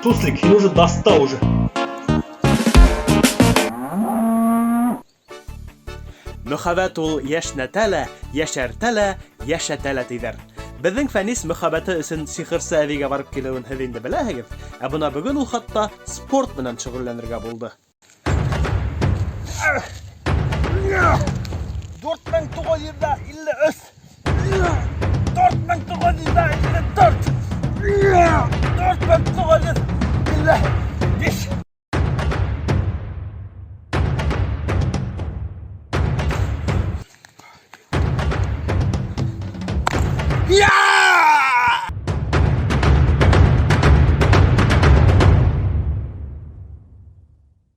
Суслик, һин уже достал уже. Мөхәббәт ул яшьнәтә лә, яшәртә лә, яшәтә лә тиҙәр. Беҙҙең Фәнис мөхәббәте өсөн сихырсы әбейгә барып килеүен һеҙ инде беләһегеҙ, ә бына бөгөн ул хатта спорт менән шөғөлләнергә булды. 4953 4954 4955.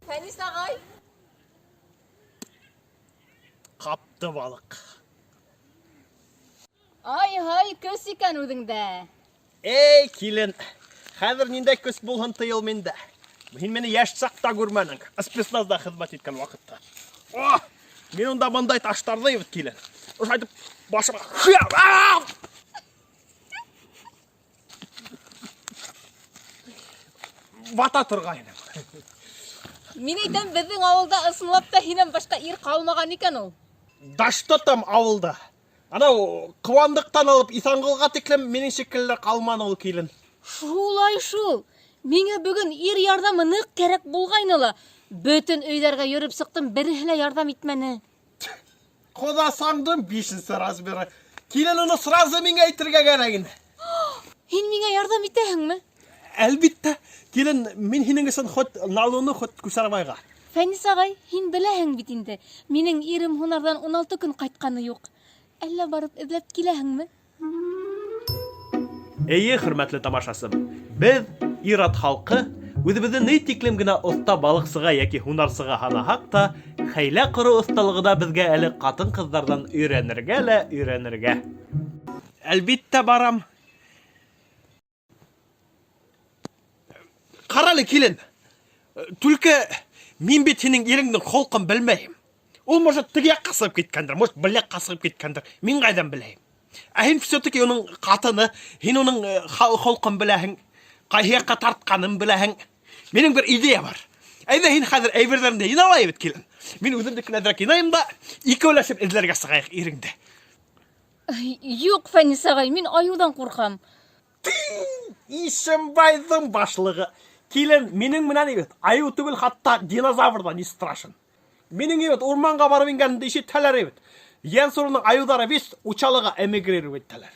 Фәнис ағай. Ҡапты балыҡ. Ай-һай, көс икән үҙеңдә. Эй, килен, хәҙер ниндәй көс булһын тыйыл миндә. Һин мине йәш саҡта күрмәнең, спецназда хеҙмәт иткән ваҡытта. О, мин унда бындай таштарҙы бит, килен. Ошайтып башыма. Вата торғайным. Мин әйтәм, беҙҙең ауылда ысынлап та һинән башҡа ир ҡалмаған икән ул. Да что там ауылда? Анау Ҡыуандыҡтан алып Иҫанғолға тиклем минең шикелле ҡалманы ул килен. Шулай шул. Миңә бөгөн ир ярҙамы ныҡ кәрәк булғайны ла. Бөтөн өйҙәргә йөрөп сыҡтым, береһе лә ярҙам итмәне. Ҡоҙасаңдың бишенсе размеры. Килен уны сразу миңә әйтергә кәрәк ине. Һин миңә ярҙам итәһеңме? Әлбиттә, килен, мин һинең өсөн хоть на луну, хоть Күсәрбайға. Фәнис ағай, һин беләһең бит инде, минең ирем һунарҙан 16 көн ҡайтҡаны юҡ. Әллә барып эҙләп киләһеңме? Эйе, хөрмәтле тамашасым, беҙ, ир-ат халҡы, үҙебеҙҙе ни тиклем генә оҫта балыҡсыға йәки һунарсыға һанаһаҡ та, хәйлә ҡороу оҫталығына беҙгә әле ҡатын-ҡыҙҙарҙан өйрәнергә лә өйрәнергә. Әлбиттә, барам. Ҡарале, килен. Түлке мин бит һинең иреңдең холҡон белмәйем. Ул, может, теге яҡҡа сығып киткәндер, может, был яҡҡа сығып киткәндер. Мин ҡайҙан беләйем? Ә һин все-таки уның ҡатыны, һин уның холҡон беләһең, ҡайһы яҡҡа тартҡанын беләһең. Минең бер идея бар. Әйҙә һин хәҙер әйберҙәреңде йыйына алай бит, килен. Мин үҙемдекен әҙерәк йыйнайым да, икәүләшеп эҙләргә сығайыҡ иреңде. Юҡ, Фәнис ағай, мин айыуҙан ҡурҡам. Ишембайҙың башлығы. Килен, минең менән бит, айыу түгел, хатта динозавр да не страшен. Минең бит урманға барып ингәнемде ишетһәләр бит. Йәнсурының айыуҙары весь Учалыға эмигрировать итәләр.